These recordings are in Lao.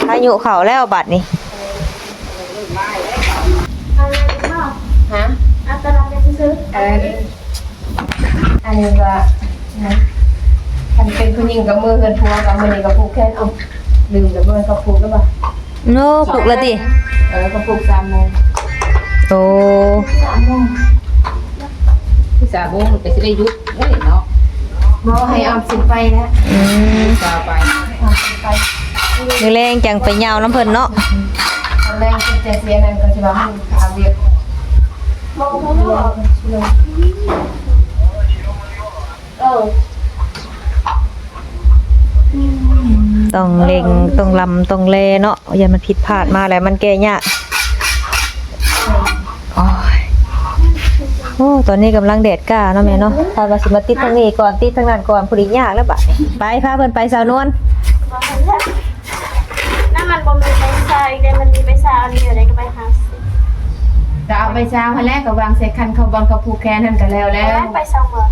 ພາຍຸເຂົ້າແລ້ວບັດນີ້. ຮະ? ເອີ ອັນນີ້ວ່າ ຄັນເປັນຜູ້ຍິງກໍມື້ເຮືອນຜົວ ກໍມື້ນີ້ກໍຜູກແຂນ. ເອົ້າ ລືມແລ້ວ ບໍ່ແມ່ນເຂົາຜູກແລ້ວບໍ່? ໂອ້ ຜູກແລ້ວຕິ? ເອີ ເຂົາຜູກສາມໂມງ. ໂອ້ ສາມໂມງ ສາມໂມງກໍຊິໄດ້ຢຸດເດ້ເນາະ. ບໍ່ ໃຫ້ອອມສິນໄປແລ້ວ. ອືມ ສາວໄປ ອອມສິນໄປ ມື້ແລງຈັ່ງໄປຍ່າວນຳເພິ່ນເນາະ. ຕອນແລງເພິ່ນຈະເສຍນັ້ນກໍຊິວ່າ ເຮົາຫາວຽກ ບໍ່ຮູ້. ເອີ ຕ້ອງເລັ່ງ ຕ້ອງລຳ ຕ້ອງແລເນາະ. ຢ້ານມັນຜິດພາດມາແລ້ວມັນແກ້ຍາກ. ໂອ້ຍ ໂອ້ ຕອນນີ້ກຳລັງແດດກ້າເນາະແມ່ເນາະ. ຖ້າວ່າຊິມາຕິດທາງນີ້ກ່ອນ ຕິດທາງນັ້ນກ່ອນ ຜູ້ນີ້ຍາກແລ້ວບາດນີ້. ໄປ ພາເພິ່ນໄປ ສາວນວນ. ນ້ຳມັນບໍ່ມີໃບຊາອີກເດ້ ມັນມີໃບຊາອັນດຽວເດ້ ກໍໃບຫ້າສິບ. ກໍເອົາໃບຊາຫັ້ນແຫຼະ ກໍວາງໃສ່ຄັນເຂົາບ່ອນເຂົາຜູກແຂນຫັ້ນກໍແລ້ວແລ້ວ. ໄປສອງບ່ອນ.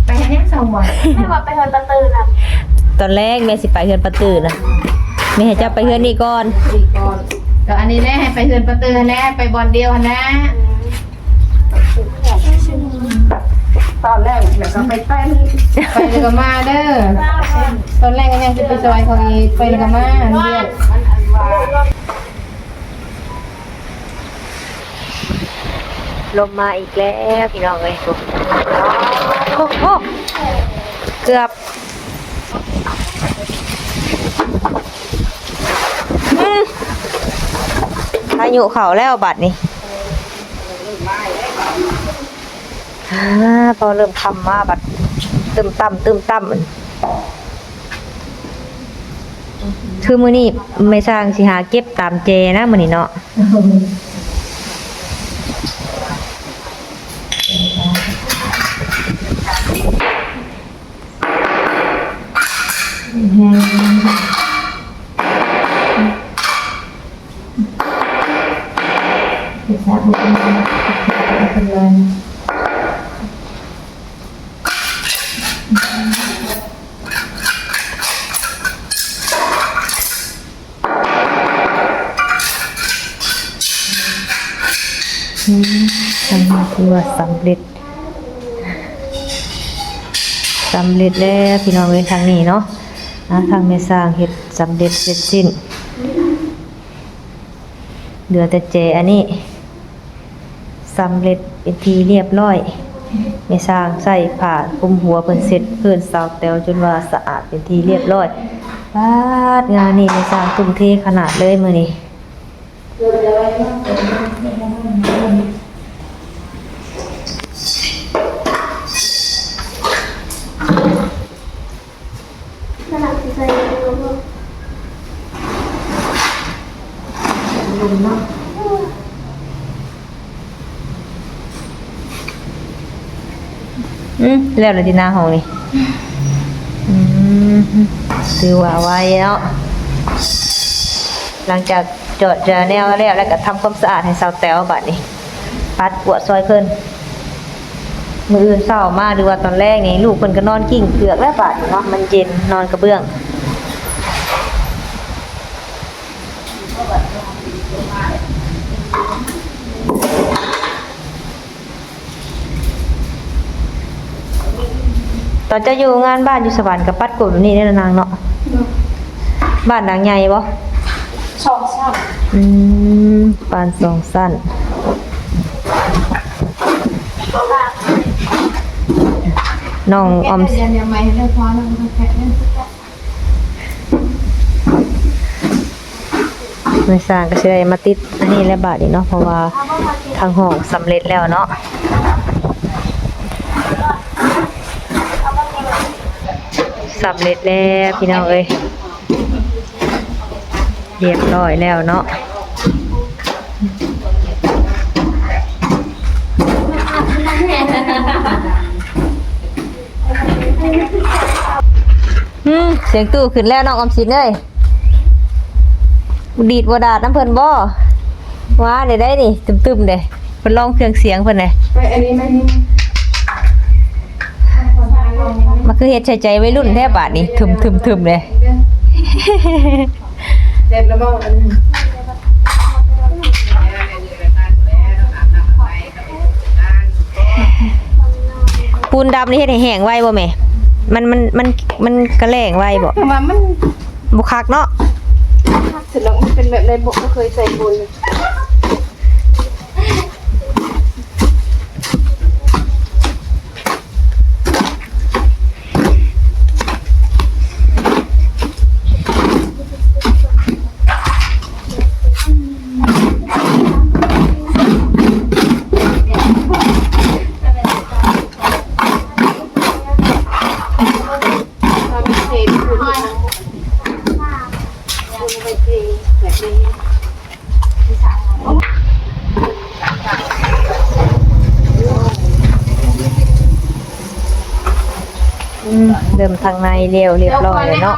ໄປເຮັດຫຍັງສອງບ່ອນ? ແມ່ວ່າໄປເຮືອນປາຕື້ນຳ. ຕອນແລກແມ່ຊິໄປເຮືອນປາຕື້ນະ ແມ່ໃຫ້ເຈົ້າໄປເຮືອນນີ້ກ່ອນ. ນີ້ກ່ອນ ກໍອັນນີ້ແຫຼະ ໃຫ້ໄປເຮືອນປາຕື້ຫັ້ນແຫຼະ ໄປບ່ອນດຽວຫັ້ນນະ. ຕອນແລກແລ້ວກໍໄປເຕັ້ນ ໄປແລ້ວກໍມາເດີ. ຕອນແລກກໍຍັງຊິໄປຊ່ອຍເຂົາອີກ ໄປແລ້ວກໍມາອັນດຽວ. ລົມມາອີກແລ້ວພີ່ນ້ອງເອີຍ. ໂອ້ໂຫ ເກືອບ ອືມ ພາຍຸເຂົ້າແລ້ວບັດນີ້. ອ່າ ພໍເລີ່ມຄ່ຳມາບັດຕຶ້ມຕ່ຳ ຕຶ້ມຕ່ຳ. ຄືມື້ນີ້ແມ່ຊ່າງຊິຫາເກັບຕາມແຈນະ ມື້ນີ້ເນາະ. ແຮງ ເຮັດຊາບບໍ່ເປັນ ເປັນເລີຍ. ອືມ ທາງນີ້ຖືວ່າສຳເລັດ ສຳເລັດແລ້ວພີ່ນ້ອງເອີຍ. ທາງນີ້ເນາະ ອ່າ ທາງແມ່ຊ່າງເຮັດສຳເລັດເສັດສິ້ນ ເຫຼືອແຕ່ແຈອັນນີ້. ສຳເລັດເປັນທີ່ລຽບລ້ອຍ. ແມ່ຊ່າງໃຊ້ຜ້າຄຸມຫົວເພິ່ນ ເຊັດພື້ນສາວແຕວຈົນວ່າສະອາດເປັນທີ່ລຽບລ້ອຍ. ປາດ ງານນີ້ແມ່ຊ່າງທຸ່ມເທຂະໜາດເລີຍມື້ນີ້. ອືມ ແລ້ວລະຕິ ໜ້າຫ້ອງນີ້. ອືມ ຖືວ່າໄວເນາະ. ຫຼັງຈາກຈອດຈາແນວແລ້ວ ແລ້ວກໍທຳຄວາມສະອາດໃຫ້ສາວແຕວບາດນີ້. ປັດກວາດຊ່ອຍເພິ່ນ. ມື້ອື່ນເຊົ້າມາ ຫຼືວ່າຕອນແລງນີ້ ລູກເພິ່ນກໍນອນກິ້ງເກືອກແລ້ວບາດນີ້ເນາະ ມັນເຢັນ ນອນກະເບື້ອງ. ຕອນເຈົ້າຢູ່ງານບ້ານຢູ່ສະຫວັນກໍປັດກວາດແບບນີ້ເດ້ນະນາງເນາະ. ໂດຍ. ບ້ານຫຼັງໃຫຍ່ບໍ່? ສອງຊັ້ນ. ອືມ ບ້ານສອງຊັ້ນ. ນ້ອງອອມ ແມ່ຊ່າງກໍຊິໄດ້ມາຕິດອັນນີ້ແຫຼະບາດນີ້ເນາະ ເພາະວ່າທາງຫ້ອງສຳເລັດແລ້ວເນາະ. ສຳເລັດແລ້ວພີ່ນ້ອງເອີຍ ລຽບຮ້ອຍແລ້ວເນາະ. ອືມ ສຽງຕູ້ຂຶ້ນແລ້ວນ້ອງອອມສິນເອີຍ. ດີດບໍ່ດາດນຳເພິ່ນບໍ່? ວ່າໄດ້ໄດ໋ນີ້ ຕຶມໆເດ້. ເພິ່ນລອງເຄື່ອງສຽງເພິ່ນເດ້. ໄປອັນນີ້ມານີ້ ມັນຄືເຮັດໃສ່ໃຈໄວລຸ້ນແທ້ບາດນີ້ ທຶມໆໆເດ້. ເຈັບແລ້ວ ກໍອັນ ປູນດຳນີ້ເຮັດໃຫ້ແຫ້ງໄວບໍ່ແມ່? ມັນ ມັນ ມັນ ມັນກະແຫຼງໄວບໍ່? ແຕ່ວ່າມັນ ບໍ່ຄັກເນາະ ຄັກ ສະດອກ ມັນເປັນແບບໃດ ບໍ່ ບໍ່ເຄີຍໃສ່ປູນ. ອືມ ເລີ່ມທາງໃນແລ້ວ ຮຽບຮ້ອຍແລ້ວເນາະ.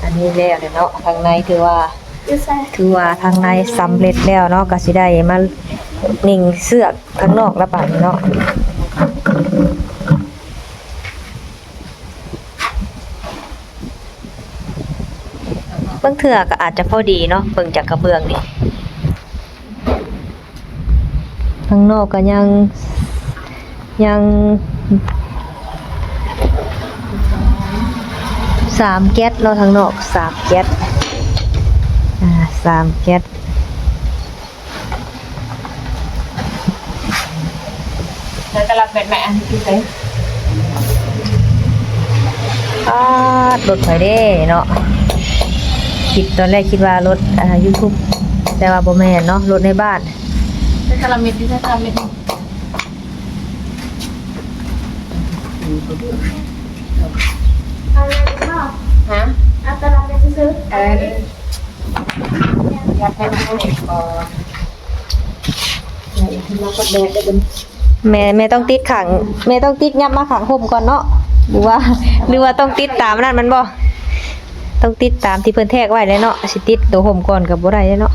ອັນນີ້ແລ້ວແລ້ວເນາະ ທາງໃນຖືວ່າ ຢູ່ໃສ? ຖືວ່າທາງໃນສຳເລັດແລ້ວເນາະ ກໍຊິໄດ້ມາເນັ່ງເຊືອກທາງນອກລະບາດນີ້ເນາະ. ບາງເທື່ອກໍອາດຈະພໍດີເນາະ ເບິ່ງຈາກກະເບື້ອງນີ້. ທາງນອກກໍຍັງ ຍັງສາມແກັດເນາະ ທາງນອກສາມແກັດ ອາ ສາມແກັດ. ແລ້ວຕະລັບແບບແມ່ນ ອັນນີ້ຄືໃສ? ອາ ລົດຂ້ອຍເດ້ເນາະ ຄິດ ຕອນແລກຄິດວ່າລົດ ອາ ຢູທູບ ແຕ່ວ່າບໍ່ແມ່ນເນາະ ລົດໃນບ້ານ. ໃສ່ຕະລັບເມັດ ໃສ່ຕະລັບເມັດ. ເອົາເລີຍບໍ່? ຮະ? ເອົາຕະລັບເມັດຊື່ໆ. ເອີ ຢາກໃຫ້ມັນເຮັດກ່ອນ. ແມ່ ແມ່ຕ້ອງຕິດຂ້າງ ແມ່ຕ້ອງຕິດຫຍັບມາຂ້າງຮົ່ມກ່ອນເນາະ ຫຼືວ່າ ຫຼືວ່າຕ້ອງຕິດຕາມອັນນັ້ນແມ່ນບໍ່? ຕ້ອງຕິດຕາມທີ່ເພິ່ນແທກໄວ້ແຫຼະເນາະ ຊິຕິດໂຕຮົ່ມກ່ອນກໍບໍ່ໄດ້ເນາະ.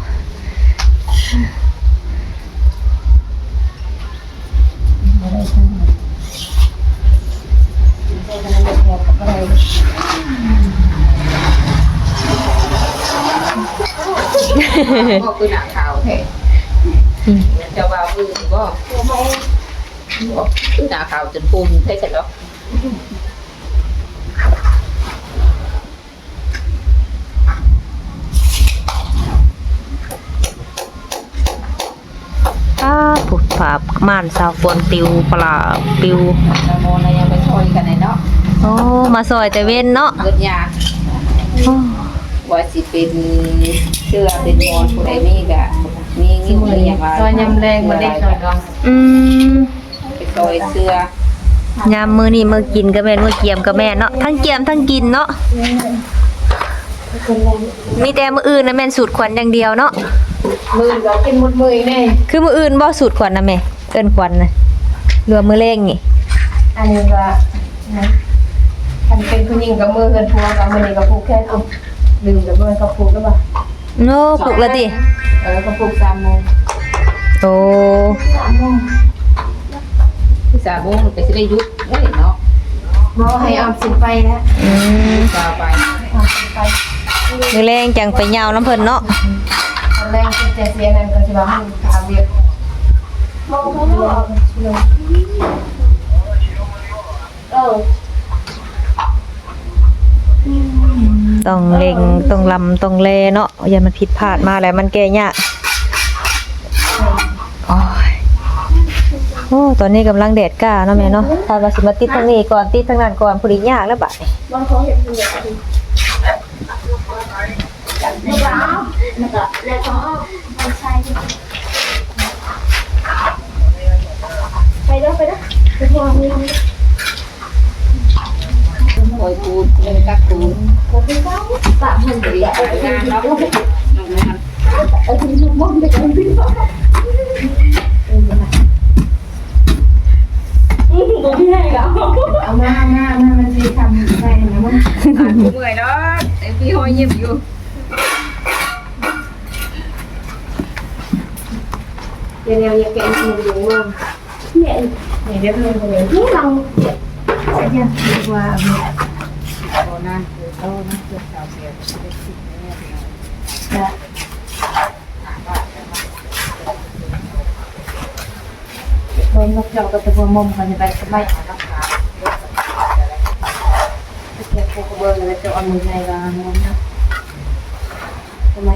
ບໍ່ຄືໜ້າຂາວແທ້. ອືມ ເຈົ້າວ່າວືນບໍ່? ບໍ່ ຄືໜ້າຂາວຈົນພຸ່ນແທ້ຊັ້ນເນາະ. ອ້າ ພຸ້ນ ຜ້າມ່ານສາວຝົນປິວປະຫຼາປິວ. ສາວໂມນະຍັງໄປຊ່ອຍກັນເນາະ. ໂອ້ ມາຊ່ອຍແຕ່ເວັນເນາະ. ເບິດຍາ. ໂອ້ ວ່າຊິເປັນເສື້ອເປັນໝອນ ຜູ້ໃດມີກະມີ ມີຫຍັງວ່າຊ່ອຍຍາມແລງ ບໍ່ໄດ້ຊ່ອຍດອງ. ອືມ. ໄປຊ່ອຍເສື້ອ ຍາມມື້ນີ້ມື້ກິນກໍແມ່ນ ມື້ກຽມກໍແມ່ນເນາະ ທັງກຽມທັງກິນເນາະ. ມີແຕ່ມື້ອື່ນນະແມ່ນສູດຂວັນຢ່າງດຽວເນາະ. ມື້ອື່ນກໍກິນໝົດມື້ອີກເດ້. ຄືມື້ອື່ນບໍ່ສູດຂວັນນະແມ່? ເອີ້ນຂວັນນະ ຫຼືວ່າມື້ແລງນີ້? ອັນນີ້ວ່າ ຄັນເປັນຜູ້ຍິງກໍມື້ເຮືອນຜົວ ກໍມື້ນີ້ກໍຜູກແຂນ. ເອົ້າ ລືມແລ້ວ ບໍ່ແມ່ນເຂົາຜູກແລ້ວບໍ່? ໂອ້ ຜູກແລ້ວຕິ? ເອີ ເຂົາຜູກສາມໂມງ. ໂອ້ ສາມໂມງ ສາມໂມງກໍຊິໄດ້ຢຸດເລີຍເນາະ. ບໍ່ ໃຫ້ອອມສິນໄປແລ້ວ. ອືມ ສາວໄປ ອອມສິນໄປ. ມື້ແລງຈັ່ງໄປເຍົານຳເພິ່ນເນາະ. ຕອນແລງເພິ່ນຈະເສຍນັ້ນກໍຊິວ່າ ເຮົາຫາວຽກ. ບໍ່ ບໍ່ ບໍ່ ເອີ ຕ້ອງເລັ່ງ ຕ້ອງລຳ ຕ້ອງແລເນາະ ຢ້ານມັນຜິດພາດມາແລ້ວມັນແກ້ຍາກ. ໂອ້ຍ ໂອ້ ຕອນນີ້ກຳລັງແດດກ້າເນາະແມ່ເນາະ. ຖ້າວ່າຊິມາຕິດທາງນີ້ກ່ອນ ຕິດທາງນັ້ນກ່ອນ ຜູ້ນີ້ຍາກແລ້ວບາດນີ້. ໄປເດີ ໄປເດີ ໄປທວງເງິນ. ໂອ້ຍ ປູນ ເງິນກັກປູນ ຕາມເພິ່ນໄປ ໄປງານເນາະ. ເອົາ ເອົາມາ ມາ ມາ ມັນຊິທຳໄດ້ນະ ມັນ ເມື່ອຍເນາະ ໄອ້ພີ່ຮອຍຍິ້ມຢູ່. ດຽວແນວຢາກແກະໜູເບິ່ງເນາະ. ແມ່ນ ນີ້ເດີເພິ່ນກໍເລີຍ ນີ້ລອງ ສັນຍາ ວ່າ ບໍ່ນານ. ເບິ່ງນົກເຈົ້າກັບແຕ່ພວກມົມກັນໄປສະໄໝ ເກັບພວກກະເບິ່ງແລ້ວເຈົ້າເອົາມືໃຫຍ່ວ່າມົມນະ ສະໄໝ.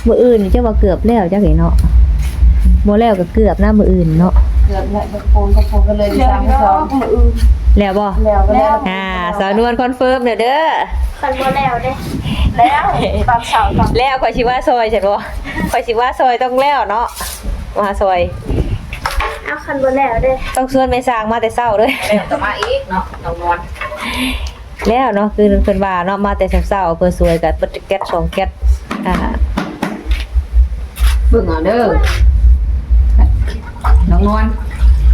ມື້ອື່ນນີ້ເຈົ້າວ່າເກືອບແລ້ວຈັກເດເນາະ ບໍ່ແລ້ວກໍເກືອບນະມື້ອື່ນເນາະ ເກືອບແລ້ວ ເບິ່ງໂປນກໍໂປນກັນເລີຍ ແລ້ວ ມື້ອື່ນ ແລ້ວບໍ່? ແລ້ວ ແລ້ວ ອ່າ ສາວນວນຄອນເຟີມແລ້ວເດີ ຄັນບໍ່ແລ້ວເດ້ ແລ້ວ ຕອນເຊົ້າຕອນ ແລ້ວຂ້ອຍຊິວ່າຊ່ອຍຊັ້ນບໍ່? ຂ້ອຍຊິວ່າຊ່ອຍຕ້ອງແລ້ວເນາະ ວ່າຊ່ອຍ ເອົາ ຄັນບໍ່ແລ້ວເດ້ ຕ້ອງຊວນແມ່ຊ່າງມາແຕ່ເຊົ້າເດີ ແລ້ວກໍມາອີກເນາະ ນ້ອງນວນ. ແລ້ວເນາະ ຄືເພິ່ນວ່າເນາະ ມາແຕ່ເຊົ້າໆ ເພິ່ນສວຍກັນເບິດແກັດສອງແກັດ ອ່າ ເບິ່ງເອົາເດີ ນ້ອງນວນ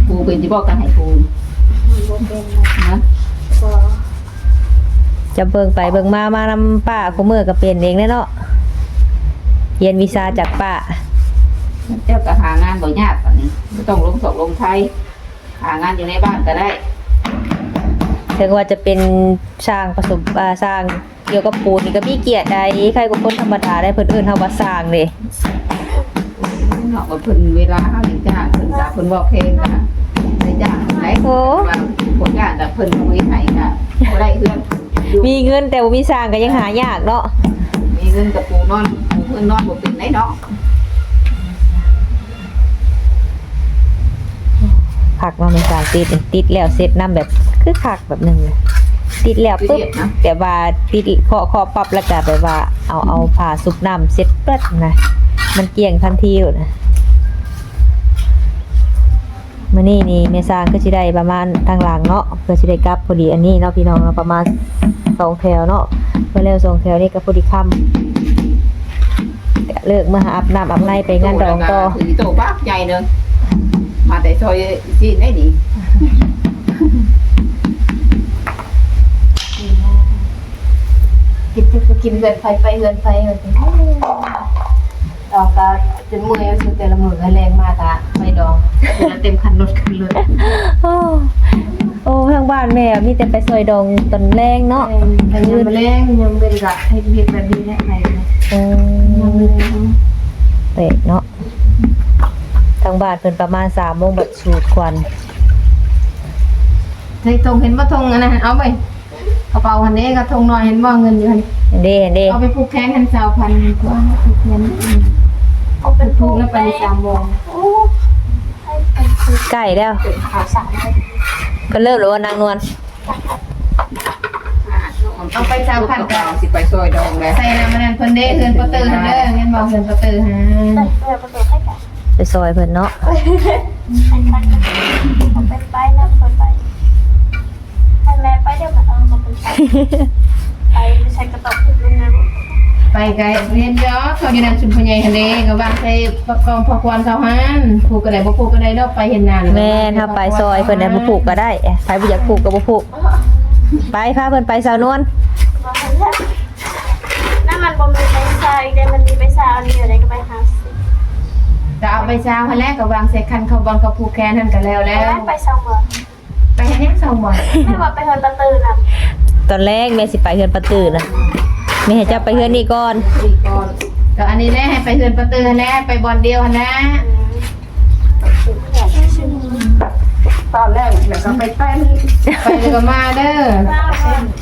ປູເປັນຊິບອກກັນໃຫ້ປູ ບໍ່ເປັນນະ ບໍ່ ຈະເບິ່ງໄປເບິ່ງມາ ມານຳປ້າຄູ່ມື້ກໍເປັນເອງແຫຼະເນາະ ຮຽນວິຊາຈາກປ້າ ເຈົ້າກໍຫາງານບໍ່ຍາກປານນີ້ ບໍ່ຕ້ອງລົງສອກລົງໄທ. ຫາງານຢູ່ໃນບ້ານກໍໄດ້ ເຖິງວ່າຈະເປັນຊ່າງປະສົມ ອ່າ ຊ່າງກ່ຽວກັບປູນນີ້ກໍມີກຽດໃດ໋ ໃຄກວ່າຄົນທຳມະດາໄດ໋ ເພິ່ນເອີ້ນເຮົາວ່າຊ່າງເດ້ ເນາະ ວ່າເພິ່ນເວລາເຮົາໄດ້ຈ້າງເພິ່ນ ກໍເພິ່ນເວົ້າແພງກໍໄດ້ຈ້າງໄດ໋ ໂອ້ ວ່າບໍ່ຈ້າງກໍເພິ່ນບໍ່ເຮັດໃຫ້ກໍບໍ່ໄດ້ເຮືອນ ມີເງິນແຕ່ບໍ່ມີຊ່າງກໍຍັງຫາຍາກເນາະ ມີເງິນກໍປູນອນ ປູພື້ນນອນບໍ່ເປັນໄດ໋ເນາະ. ຄັກເນາະ ແມ່ນສາວຕິດນີ້ ຕິດແລ້ວເຊັດນ້ຳແບບຄືຄັກແບບໜຶ່ງ ຕິດແລ້ວປຶບ ແບບວ່າຕິດເຄາະໆປັບ ແລ້ວກະແບບວ່າເອົາ ເອົາຜ້າຊຸບນ້ຳເຊັດເປີດນະ ມັນກ້ຽງທັນທີໂລດນະ. ມື້ນີ້ນີ້ແມ່ຊ່າງຄືຊິໄດ້ປະມານທາງຫຼັງເນາະ ເພື່ອຊິໄດ້ກັບພໍດີອັນນີ້ເນາະ ພີ່ນ້ອງເນາະ ປະມານສອງແຖວເນາະ ເພື່ອແລ້ວສອງແຖວນີ້ກໍພໍດີຄ່ຳ. ເລີກເມືອອາບນ້ຳອາບໃນໄປງານດອງຕໍ່ ໂຕບັກໃຫຍ່ເດີ ມາແຕ່ຊອຍຊີ້ນໄດ້ນີ້ ກິນ ກິນເຮືອນໃຜໄປເຮືອນໃຜ ດອງກະຈົນເມື່ອຍ ແຕ່ລະມື້ແລງມາກະໄປດອງ ເຕັມຄັນລົດ ຄັນລົດ. ໂອ້ ໂອ້ ທາງບ້ານແມ່ມີແຕ່ໄປຊ່ອຍດອງຕອນແລງເນາະ ແມ່ນ ຍາມແລງ ຍາມເວັນກະເຮັດວຽກແບບນີ້ແຫຼະ ໄປ ເອີ ຍາມແລງ ແປກເນາະ ທາງບ້ານເພິ່ນປະມານສາມໂມງບັດສູດຄວັນ ໃສ່ຖົງ ເຫັນບໍ່ຖົງອັນນັ້ນ ເອົາໄປ ກະເປົາຫັ້ນເດ້ ກະຖົງນ້ອຍ ເຫັນບໍ່ ເງິນຢູ່ຫັ້ນ ເດ້ ເດ້ ເອົາໄປຜູກແຂນຫັ້ນ ຊາວພັນ ຜູກແລ້ວໄປສາມໂມງ ໃກ້ແລ້ວ ເພິ່ນເລີ່ມແລ້ວບໍ່ ນາງນວນ? ເອົາໄປຊາວພັນ ກໍຊິໄປຊ່ອຍດອງແລ້ວ ໃສ່ນຳອັນນັ້ນເພິ່ນເດ້ ເຮືອນປະເຕີຫັ້ນເດີ ແມ່ນບໍ່ ເຮືອນປະເຕີຫັ້ນ ໄປຊ່ອຍເພິ່ນເນາະ ໄປນຳເພິ່ນໄປ ໃຫ້ແມ່ໄປເດີ ມັນເອົາມາເປັນ ໄປ ໄປໃສ່ກະເປົາ ໄປກະເຫັນຢູ່ ເຂົາຢູ່ນຳຊຸມພໍ່ໃຫຍ່ຫັ້ນເດ້ ກະວາງໃສ່ກອງຜ້າຂວັນເຂົາຫັ້ນ ຜູກກະໄດ້ ບໍ່ຜູກກະໄດ້ດອກ ໄປເຫັນໜ້າ ແມ່ນ ເຮົາໄປຊ່ອຍເພິ່ນໄດ້ ບໍ່ຜູກກະໄດ້ ໃຜບໍ່ຢາກຜູກກະບໍ່ຜູກ ໄປ ພາເພິ່ນໄປ ສາວນວນ ນ້ຳມັນບໍ່ມີໃບຊາອີກເດ້ ມັນມີໃບຊາອັນດຽວໃດກະໃບຫ້າສິບ ກະເອົາໃບຊາຫັ້ນແຫຼະ ກະວາງໃສ່ຄັນເຂົາ ບ່ອນເຂົາຜູກແຂນຫັ້ນກະແລ້ວແລ້ວ ໄປສອງບ່ອນ ໄປເຮັດຫຍັງສອງບ່ອນ? ແມ່ວ່າໄປເຮືອນປາຕື້ນຳ ຕອນແລງແມ່ຊິໄປເຮືອນປາຕື້ນະ ແມ່ໃຫ້ເຈົ້າໄປເຮືອນນີ້ກ່ອນ ນີ້ກ່ອນ ກະອັນນີ້ແຫຼະ ໃຫ້ໄປເຮືອນປາຕື້ຫັ້ນແຫຼະ ໄປບ່ອນດຽວຫັ້ນນະ ອືມ ຕອນແລງແລ້ວກໍໄປ ໄປແລ້ວກໍມາເດີ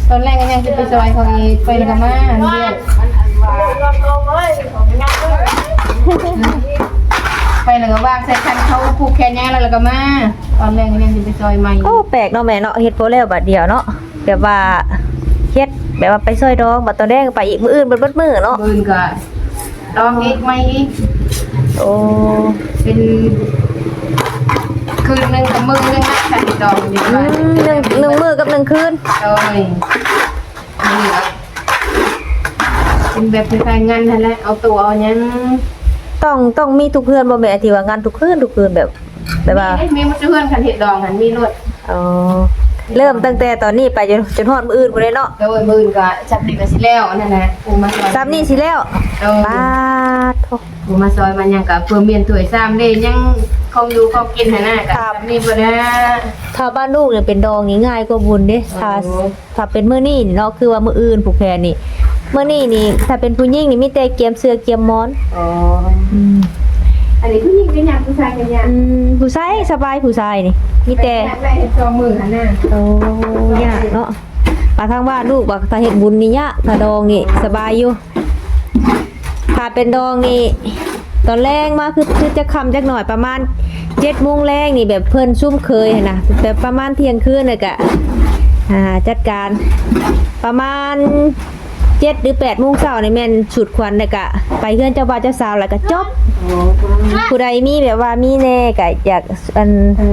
ຕອນແລງກໍຍັງຊິໄປຊ່ອຍເຂົາອີກ ໄປແລ້ວກໍມາ ໄປແລ້ວກໍວາງໃສ່ຄັນເຂົາຜູກແຂນຍາງແລ້ວ ແລ້ວກໍມາ ຕອນແລງກໍຍັງຊິໄປຊ່ອຍໃໝ່. ໂອ້ ແປກເນາະແມ່ເນາະ ເຮັດບໍ່ແລ້ວບາດດຽວເນາະ ແບບວ່າເຮັດແບບວ່າໄປຊ່ອຍດອງ ບາດຕອນແລງກໍໄປອີກ ມື້ອື່ນເບິດ ເບິດມື້ເນາະ ມື້ອື່ນກໍ ດອງອີກ ໃໝ່ອີກ ໂອ້ ເປັນຄືນໜຶ່ງກັບມື້ໜຶ່ງນະ ຄັນດອງຢູ່ ອືມ ໜຶ່ງ ໜຶ່ງມື້ກັບໜຶ່ງຄືນ ໂດຍ ເປັນແບບຄ້າຍໆງານຫັ້ນແຫຼະ ເອົາໂຕເອົາຫຍັງ ຕ້ອງ ຕ້ອງມີທຸກເຮືອນບໍ່ແມ່ ທີ່ວ່າງານທຸກຄືນ ທຸກຄືນແບບ ແບບວ່າ ມີ ມີໝົດທຸກເຮືອນ ຄັນເຮັດດອງຫັ້ນມີໂລດ ອໍ ເລີ່ມຕັ້ງແຕ່ຕອນນີ້ໄປຈົນ ຈົນຮອດມື້ອື່ນພຸ້ນເດ້ເນາະ. ໂດຍ ມື້ອື່ນກໍຊ່ຳນີ້ກໍຊິແລ້ວ ອັນນັ້ນນະ ຜູ້ມາຊ່ອຍ ຊ່ຳນີ້ຊິແລ້ວ. ໂດຍ ປາດໂທ້ ຜູ້ມາຊ່ອຍມາຫຍັງກໍເພື່ອມ້ຽນຖ້ວຍຊາມເດ້ ຍັງຂອງຢູ່ຂອງກິນຫັ້ນນະ ກໍຊ່ຳນີ້ພຸ້ນນະ. ຖ້າບ້ານລູກນີ້ເປັນດອງນີ້ງ່າຍກວ່າບຸນເດ້. ຖ້າ ໂອ້ ຖ້າເປັນມື້ນີ້ນີ້ເນາະ ຄືວ່າມື້ອື່ນຜູກແຂນນີ້ ມື້ນີ້ນີ້ ຖ້າເປັນຜູ້ຍິງນີ້ມີແຕ່ກຽມເສື້ອກຽມໝອນ. ອໍ ອືມ ອັນນີ້ຜູ້ຍິງກໍຍາກ ຜູ້ຊາຍກໍຍາກ. ອືມ ຜູ້ຊາຍສະບາຍ ຜູ້ຊາຍນີ້ມີແຕ່ ໄດ້ສອງມື້ຫັ້ນນະ. ໂອ້ ຍາກເນາະ. ວ່າທາງບ້ານລູກວ່າຖ້າເຮັດບຸນນີ້ຍາກ ຖ້າດອງນີ້ສະບາຍຢູ່. ຖ້າເປັນດອງນີ້ ຕອນແລງມາຄື ຄືຈະຄ່ຳຈັກໜ້ອຍ ປະມານເຈັດໂມງແລງນີ້ ແບບເພິ່ນຊຸມເຄີຍຫັ້ນນະ ແບບປະມານທ່ຽງຄືນ ແລ້ວກະ ອ່າ ຈັດການ ປະມານເຈັດ ຫຼື ແປດໂມງເຊົ້ານີ້ແມ່ນສູດຂວັນ ແລ້ວກະໄປເຮືອນເຈົ້າບ່າວເຈົ້າສາວ ແລ້ວກະຈົບ. ໂອ້ ຜູ້ໃດມີແບບວ່າມີແດ່ກະຢາກ ອັນ ເອີ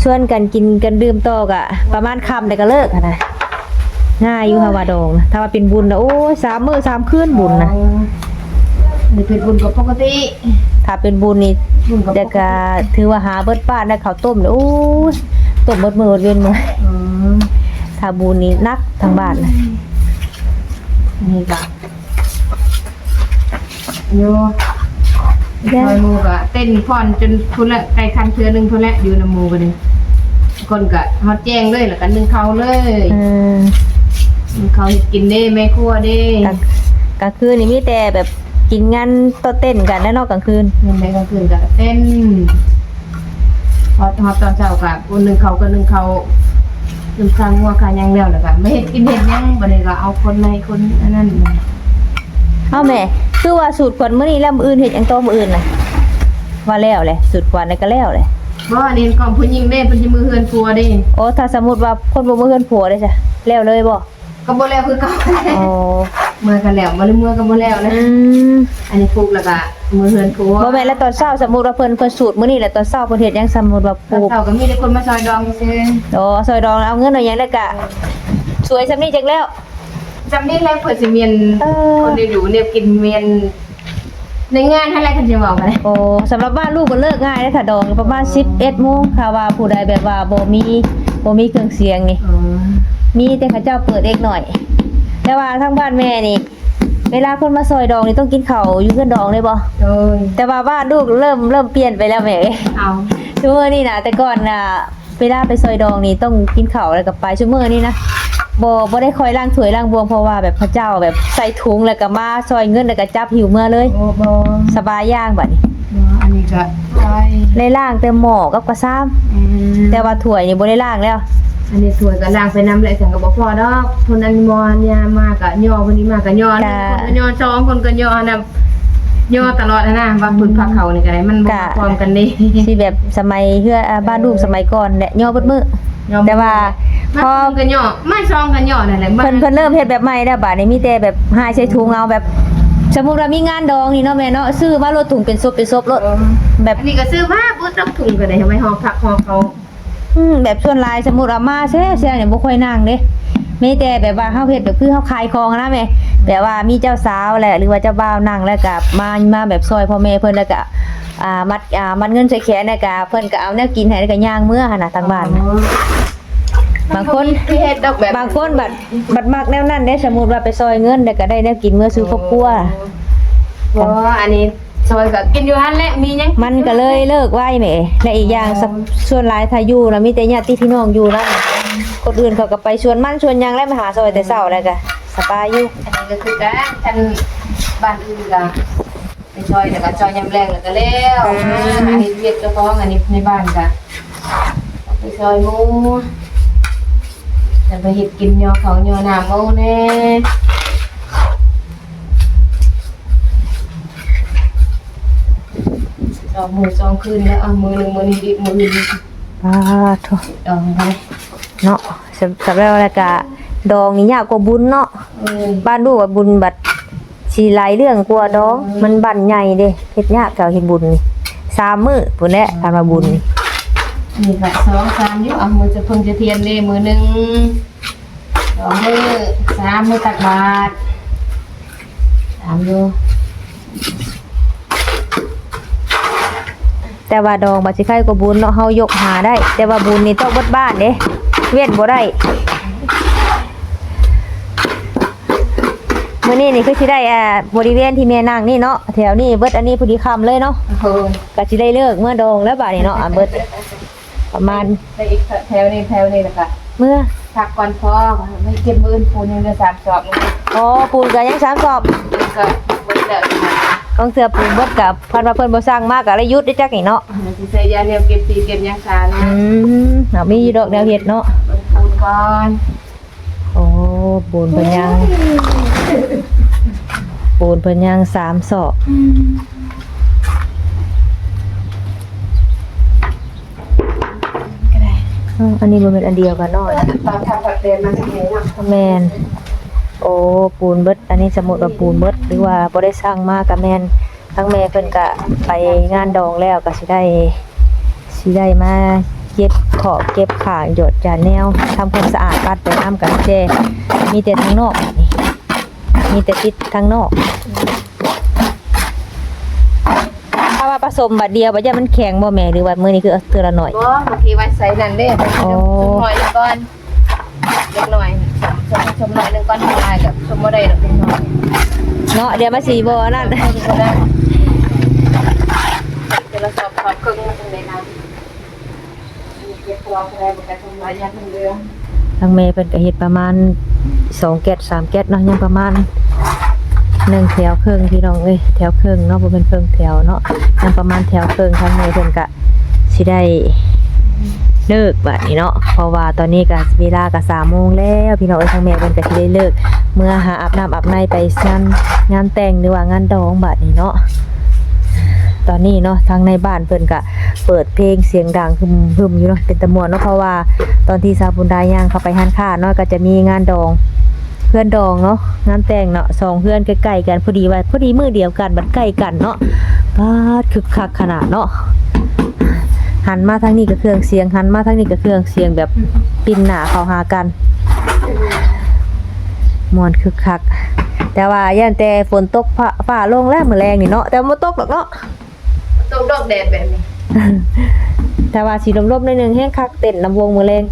ຊວນກັນກິນກັນດື່ມຕໍ່ກະປະມານຄ່ຳແລ້ວກະເລີກຫັ້ນນະ. ງ່າຍຢູ່ ຖ້າວ່າດອງນະ ຖ້າວ່າເປັນບຸນນະ ໂອ້ຍ ສາມມື້ສາມຄືນບຸນນະ. ອໍ ນີ້ເປັນບຸນກໍປົກກະຕິ ຖ້າເປັນບຸນນີ້ ບຸນກໍ ແລ້ວກະຖືວ່າຫາເບິດບ້ານນະ ເຂົ້າຕົ້ມນີ້ ໂອ້ຍ ຕົ້ມເບິດມື້ເບິດເວັນມື້. ອືມ ຖ້າບຸນນີ້ໜັກທັງບ້ານນະ. ນີ້ກະ ຢູ່ ຢາ ຊ່ອຍໝູ່ກໍເຕັ້ນຟ້ອນຈົນພຸ້ນແຫຼະ ໃກ້ຄ່ຳເທື່ອໜຶ່ງພຸ້ນແຫຼະ ຢູ່ນຳໝູ່ກໍດີ. ຄົນກໍຮອດແຈ້ງເລີຍ ແລ້ວກໍໜຶ້ງເຂົ້າເລີຍ. ອືມ ໜຶ້ງເຂົ້າເຮັດກິນເດ້ ແມ່ຄົວເດ້. ກາງ ກາງຄືນນີ້ມີແຕ່ແບບທີມງານໂຕະເຕັ້ນກັນແຫຼະເນາະ ກາງຄືນ. ແມ່ນແຫຼະ ກາງຄືນກໍເຕັ້ນ ຮອດ ຮອດຕອນເຊົ້າກໍຜູ້ໜຶ້ງເຂົ້າກໍໜຶ້ງເຂົ້າ ໜຶ້ງຂ້າງົວຂ້າຫຍັງແລ້ວ ແລ້ວກໍມາເຮັດກິນເຮັດຫຍັງ ບັດນີ້ກໍເອົາຄົນໃນຄົນອັນນັ້ນ. ເອົາແມ່ ຄືວ່າສູດຂວັນມື້ນີ້ແລ້ວ ມື້ອື່ນເຮັດຫຍັງຕໍ່? ມື້ອື່ນນະ ວ່າແລ້ວແຫຼະ ສູດຂວັນນະກໍແລ້ວແຫຼະ. ບໍ່ ອັນນີ້ຂອງຜູ້ຍິງເດ້ ເພິ່ນຊິມືເຮືອນຜົວເດ້. ໂອ້ ຖ້າສົມມຸດວ່າຄົນບໍ່ມືເຮືອນຜົວເດ້ຊະ ແລ້ວເລີຍບໍ່? ກໍບໍ່ແລ້ວຄືເກົ່າ. ອໍ ເມືອກໍແລ້ວ ບໍ່ໄດ້ເມືອກໍບໍ່ແລ້ວນະ. ອືມ ອັນນີ້ຜູກແລ້ວກໍມືເຮືອນຜົວ. ບໍ່ແມ່ນ ແລ້ວຕອນເຊົ້າ ສົມມຸດວ່າເພິ່ນ ເພິ່ນສູດມື້ນີ້ ແລ້ວຕອນເຊົ້າເພິ່ນເຮັດຫຍັງ? ສົມມຸດວ່າຜູກ ຕອນເຊົ້າກໍມີແຕ່ຄົນມາຊ່ອຍດອງຊື່. ອໍ ຊ່ອຍດອງ ເອົາເງິນເອົາຫຍັງ ແລ້ວກໍສວຍສ່ຳນີ້ຈັກແລ້ວ. ສ່ຳນີ້ແຫຼະ ເພິ່ນຊິແມ່ນ ເອີ ຄົນໄດ້ຢູ່ແນວກິນແມ່ນ ໃນງານຫັ້ນແຫຼະ ຄັນຊິເວົ້າກັນ. ໂອ້ ສຳລັບບ້ານລູກກໍເລີກງ່າຍເດ້ ຖ້າດອງປະມານສິບເອັດໂມງ ຖ້າວ່າຜູ້ໃດແບບວ່າບໍ່ມີ ບໍ່ມີເຄື່ອງສຽງນີ້. ອໍ ມີແຕ່ເຂົາເຈົ້າເປີດເອກໜ້ອຍ. ແຕ່ວ່າທາງບ້ານແມ່ນີ້ ເວລາຄົນມາຊ່ອຍດອງນີ້ ຕ້ອງກິນເຂົ້າຢູ່ເຮືອນດອງເລີຍບໍ່? ໂດຍ ແຕ່ວ່າບ້ານລູກເລີ່ມ ເລີ່ມປ່ຽນໄປແລ້ວແມ່ເອີຍ. ເອົາ ຊຸມື້ນີ້ນະ ແຕ່ກ່ອນນະ ເວລາໄປຊ່ອຍດອງນີ້ຕ້ອງກິນເຂົ້າແລ້ວກໍໄປ. ຊຸມື້ນີ້ນະ ບໍ່ ບໍ່ໄດ້ຄ່ອຍລ້າງຖ້ວຍລ້າງບ່ວງ ເພາະວ່າແບບເຂົາເຈົ້າແບບໃສ່ຖົງ ແລ້ວກໍມາຊ່ອຍເງິນ ແລ້ວກໍຈັບຫິ້ວເມືອເລີຍ. ໂອ້ ບໍ່ ສະບາຍຢ່າງບັດນີ້. ບໍ່ ອັນນີ້ກໍໄດ້ ໄດ້ລ້າງແຕ່ໝໍ້ກັບກະຊາມ. ອືມ ແຕ່ວ່າຖ້ວຍນີ້ບໍ່ໄດ້ລ້າງແລ້ວ. ອັນນີ້ຖ້ວຍກໍລ້າງໄປນຳແຫຼະ ສັງກໍບໍ່ພໍດອກ. ຄົນອັນໝໍ້ຍາມມາກໍຍໍ ຄົນນີ້ມາກໍຍໍ ຄົນກໍຍໍ ສອງຄົນກໍຍໍນຳ. ຍໍຕະຫຼອດຫັ້ນນະ ວ່າເພິ່ນພາເຂົ້ານີ້ກໍໄດ້ ມັນບໍ່ພວມກັນເດ້. ຊິແບບສະໄໝເຮືອ ອາ ບ້ານລູກສະໄໝກ່ອນແຫຼະ ຍໍເບິດມື້. ແຕ່ວ່າພໍ ມາໜຶ່ງກໍຍໍ ມາສອງກໍຍໍນັ້ນແຫຼະ. ເພິ່ນ ເພິ່ນເລີ່ມເຮັດແບບໃໝ່ແລ້ວ ບາດນີ້ມີແຕ່ແບບຫາຍໃສ່ຖົງເອົາ. ແບບສົມມຸດວ່າມີງານດອງນີ້ເນາະແມ່ເນາະ ຊື້ມາໂລດ ຖົງເປັນສົບເປັນສົບໂລດ. ເອີ ແບບ ອັນນີ້ກໍຊື້ມາເບິດທຸກຖົງກໍໄດ້ ໄວ້ຫໍ່ຜັກຫໍ່ເຂົ້າ. ອືມ ແບບສ່ວນຫຼາຍ ສົມມຸດເອົາມາແຊວໆນີ້ ບໍ່ຄ່ອຍນັ່ງເດ້. ມີແຕ່ແບບວ່າເຮົາເຮັດແບບຄືເຮົາຂາຍຂອງຫັ້ນນະແມ່ ແບບວ່າມີເຈົ້າສາວແຫຼະ ຫຼືວ່າເຈົ້າບ່າວນັ່ງ ແລ້ວກະມາ ມາແບບຊ່ອຍພໍ່ແມ່ເພິ່ນ ແລ້ວກະ ອ່າ ມັດ ອ່າ ມັດເງິນໃສ່ແຂນ ແລ້ວກະເພິ່ນກະເອົາແນວກິນໃຫ້ ແລ້ວກະຍ່າງເມືອຫັ້ນນະ ທາງບ້ານ. ອໍ ບາງຄົນ ເຮັດດອກແບບ ບາງຄົນບັດ ບັດມັກແນວນັ້ນເດ້. ສົມມຸດວ່າໄປຊ່ອຍເງິນ ແລ້ວກະໄດ້ແນວກິນເມືອສູ່ຄອບຄົວ. ອໍ ບໍ່ ອັນນີ້ ຊ່ອຍກໍກິນຢູ່ຫັ້ນແຫຼະ ມີຫຍັງ ມັນກໍເລີຍເລີກໄວແໝ. ແລະອີກຢ່າງ ສ່ວນຫຼາຍຖ້າຢູ່ນະ ມີແຕ່ຍາດຕິພີ່ນ້ອງຢູ່ນຳ ຄົນອື່ນເຂົາກໍໄປສວນມັນສວນຫຍັງແລ້ວ ມາຫາຊ່ອຍແຕ່ເຊົ້າ ແລ້ວກໍສະບາຍຢູ່. ອັນນີ້ກໍຄືກັນ ຄັນບ້ານອື່ນກໍໄປຊ່ອຍ ແລ້ວກໍຊ່ອຍຍາມແລງ ແລ້ວກໍແລ້ວ. ອັນນີ້ວຽກເຈົ້າຂອງ ອັນນີ້ໃນບ້ານກໍໄປຊ່ອຍໝູ່ ແຕ່ໄປເຮັດກິນຍໍເຂົ້າຍໍນ້ຳເອົາແດ່. ສອງມື້ສອງຄືນແລ້ວ ເອົາມື້ໜຶ່ງມື້ນີ້ອີກ ມື້ອື່ນອີກ. ປາໂທ້ ດອງໄດ້ເນາະ. ສຳ ສຳລັບແລ້ວກະດອງນີ້ຍາກກວ່າບຸນເນາະ. ເອີ ບ້ານລູກວ່າບຸນບັດຊິຫຼາຍເລື່ອງກວ່າດອງ. ເອີ ມັນບ້ານໃຫຍ່ເດ້ ເຮັດຍາກເຈົ້າເຮັດບຸນນີ້ ສາມມື້ພຸ້ນແຫຼະ. ເອີ ຄັນວ່າບຸນນີ້ ນີ້ກະສອງສາມຢູ່. ເອົາ ມື້ຈະເພິ່ງຈະທຽນເດ້ ມື້ໜຶ່ງ ສອງມື້ ສາມມື້ຕັກບາດ ສາມຢູ່. ແຕ່ວ່າດອງບັດຊິໄຄກວ່າບຸນເນາະ ເຮົາຍົກຫາໄດ້. ແຕ່ວ່າບຸນນີ້ຕ້ອງເບິດບ້ານເດ້. ເວັ້ນບໍ່ໄດ້. ມື້ນີ້ນີ້ຄືຊິໄດ້ ອ່າ ບໍລິເວນທີ່ແມ່ນັ່ງນີ້ເນາະ ແຖວນີ້ເບິດ ອັນນີ້ພໍດີຄ່ຳເລີຍເນາະ. ໂດຍ ກໍຊິໄດ້ເລີກເມືອດອງແລ້ວບາດນີ້ເນາະ. ອ່າ ເບິດປະມານ ໄດ້ອີກແຖວນີ້ ແຖວນີ້ ແລ້ວກໍເມືອພັກກ່ອນພໍ ໄວ້ເກັບມື້ອື່ນ ປູນຍັງເຫຼືອສາມສອບ. ອໍ ປູນກໍຍັງສາມສອບ ກໍເບິດແລ້ວ. ຂອງເທື່ອປູນເບິດກໍ ເພິ່ນວ່າເພິ່ນບໍ່ສັ່ງມາກໍໄດ້ຢຸດໄດ້ຈັກນີ້ເນາະ. ເອີ ຊິໃສ່ຢາດຽວເກັບຕີເກັບຫຍັງຊານະ. ອືມ ເອົາ ມີຢູ່ດອກແນວເຮັດເນາະ. ເບິ່ງປູນກ່ອນ. ໂອ້ ປູນເພິ່ນຍັງ ປູນເພິ່ນຍັງສາມສອບ. ອືມ ກໍໄດ້. ເອີ ອັນນີ້ບໍ່ແມ່ນອັນດຽວກັນເນາະ. ຕອນທຳພັດແຕນມາຈາກໃນເນາະ. ແມ່ນ. ໂອ້ ປູນເບິດ ອັນນີ້ສະມຸດວ່າປູນເບິດ ຫຼືວ່າບໍ່ໄດ້ສັ່ງມາກໍແມ່ນ. ທາງແມ່ເພິ່ນກະໄປງານດອງແລ້ວ ກະຊິໄດ້ ຊິໄດ້ມາເກັບຂອບເກັບຂ້າງ ຢອດຈານແນວ ທຳຄວາມສະອາດ ປັດໄປນຳກັນແດ່. ມີແຕ່ທາງນອກ ມີແຕ່ຕິດທາງນອກ. ຖ້າວ່າປະສົມບາດດຽວ ບາດຢ້ານມັນແຂງບໍ່ແມ່ ຫຼືວ່າມື້ນີ້ຄືເອົາເທື່ອລະໜ້ອຍ? ບໍ່ ບາງທີໄວ້ໃສ່ນັ້ນເດ້. ອໍ ສົມໜ້ອຍໜຶ່ງກ່ອນ ເລັກນ້ອຍ ສົມ ສົມໜ້ອຍໜຶ່ງກ່ອນ ຫຼາຍກໍສົມບໍ່ໄດ້ດອກ ເລັກນ້ອຍເນາະ. ດຽວມັນຊິບໍ່ອັນນັ້ນ ເອີ ບໍ່ໄດ້. ແຕ່ລະສອບ ສອບເຄິ່ງມັນຈັ່ງໄດ້ນະ ເກັບຕົວບໍ່ໄດ້ ມັນກໍສົມຫຼາຍຢ່າງເຫຼືອ. ທາງແມ່ເພິ່ນກໍເຮັດປະມານສອງແກັດ ສາມແກັດເນາະ ຍັງປະມານໜຶ່ງແຖວເຄິ່ງ ພີ່ນ້ອງເອີຍ ແຖວເຄິ່ງເນາະ ບໍ່ແມ່ນເຄິ່ງແຖວເນາະ ຍັງປະມານແຖວເຄິ່ງ. ທາງແມ່ເພິ່ນກະ ຊິໄດ້ເລີກບາດນີ້ເນາະ ເພາະວ່າຕອນນີ້ກະເວລາກະສາມໂມງແລ້ວ ພີ່ນ້ອງເອີຍ. ທາງແມ່ເພິ່ນກະຊິໄດ້ເລີກເມືອຫາອາບນ້ຳອາບໃນໄປງານ ງານແຕ່ງ ຫຼືວ່າງານດອງບາດນີ້ເນາະ. ຕອນນີ້ເນາະ ທາງໃນບ້ານເພິ່ນກະເປີດເພງສຽງດັງຮຶມໆຢູ່ເນາະ ເປັນຕາມ່ວນເນາະ ເພາະວ່າຕອນທີ່ສາວບຸນດາຍ່າງເຂົ້າໄປຮ້ານຄ້າເນາະ ກະຈະມີງານດອງ ເຮືອນດອງເນາະ ງານແຕ່ງເນາະ ສອງເຮືອນໃກ້ໆກັນ ພໍດີວ່າ ພໍດີມື້ດຽວກັນ ບັດໃກ້ກັນເນາະ. ປາດ ຄຶກຄັກຂະໜາດເນາະ ຫັນມາທາງນີ້ກໍເຄື່ອງສຽງ ຫັນມາທາງນີ້ກໍເຄື່ອງສຽງ ແບບປິ່ນໜ້າເຂົ້າຫາກັນ ມ່ວນຄຶກຄັກ. ແຕ່ວ່າຢ້ານແຕ່ຝົນຕົກ ຟ້າ ຟ້າລົງແລ້ວມື້ແລງນີ້ເນາະ ແຕ່ບໍ່ຕົກດອກເນາະ. ຕົກດອກແດດແບບນີ້ ແຕ່ວ່າຊິລົມໆໜ້ອຍໜຶ່ງ ແຮງຄັກເຕັ້ນລຳວົງມື້ແລງ.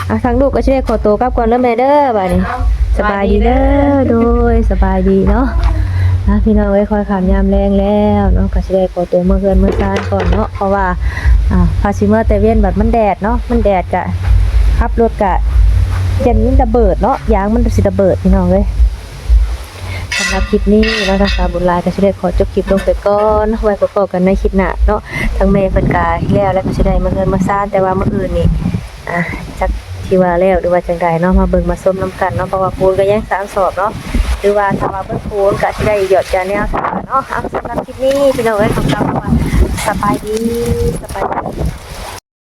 ອ່ະ ທາງລູກກໍຊິໄດ້ຂໍໂຕກັບກ່ອນເດີແມ່ເດີ ບາດນີ້. ສະບາຍດີເດີ. ໂດຍ ສະບາຍດີເນາະ. ອ່ະ ພີ່ນ້ອງເອີຍ ຄ່ອຍຄ່ຳຍາມແລງແລ້ວເນາະ ກໍຊິໄດ້ຂໍໂຕເມືອເຮືອນເມືອຊານກ່ອນເນາະ ເພາະວ່າ ອ່າ ພາຊິເມືອແຕ່ເວັນບັດມັນແດດເນາະ ມັນແດດກະຂັບລົດກະຢ້ານມັນລະເບີດເນາະ ຢາງມັນຊິລະເບີດ ພີ່ນ້ອງເອີຍ. ສຳລັບຄລິບນີ້ເນາະ ທາງສາວບຸນຫຼາຍກໍຊິໄດ້ຂໍຈົບຄລິບລົງໄປກ່ອນ ໄວ້ພົບພໍ້ກັນໃນຄລິບໜ້າເນາະ. ທາງແມ່ເພິ່ນກະແລ້ວ ແລ້ວກໍຊິໄດ້ເມືອເຮືອນເມືອຊານ ແຕ່ວ່າມື້ອື່ນນີ້ ອ່າ ຈັກຊິວ່າແລ້ວ ຫຼືວ່າຈັ່ງໃດເນາະ ມາເບິ່ງມາຊົມນຳກັນເນາະ ເພາະວ່າປູນກໍຍັງສາມສອບເນາະ ຫຼືວ່າຖ້າວ່າເບິດປູນກໍຊິໄດ້ຢອດຈາແນວເນາະ. ເອົາ ສຳລັບຄລິບນີ້ ພີ່ນ້ອງເອີຍ ຂໍກ່າວຄຳວ່າສະບາຍດີ ສະບາຍ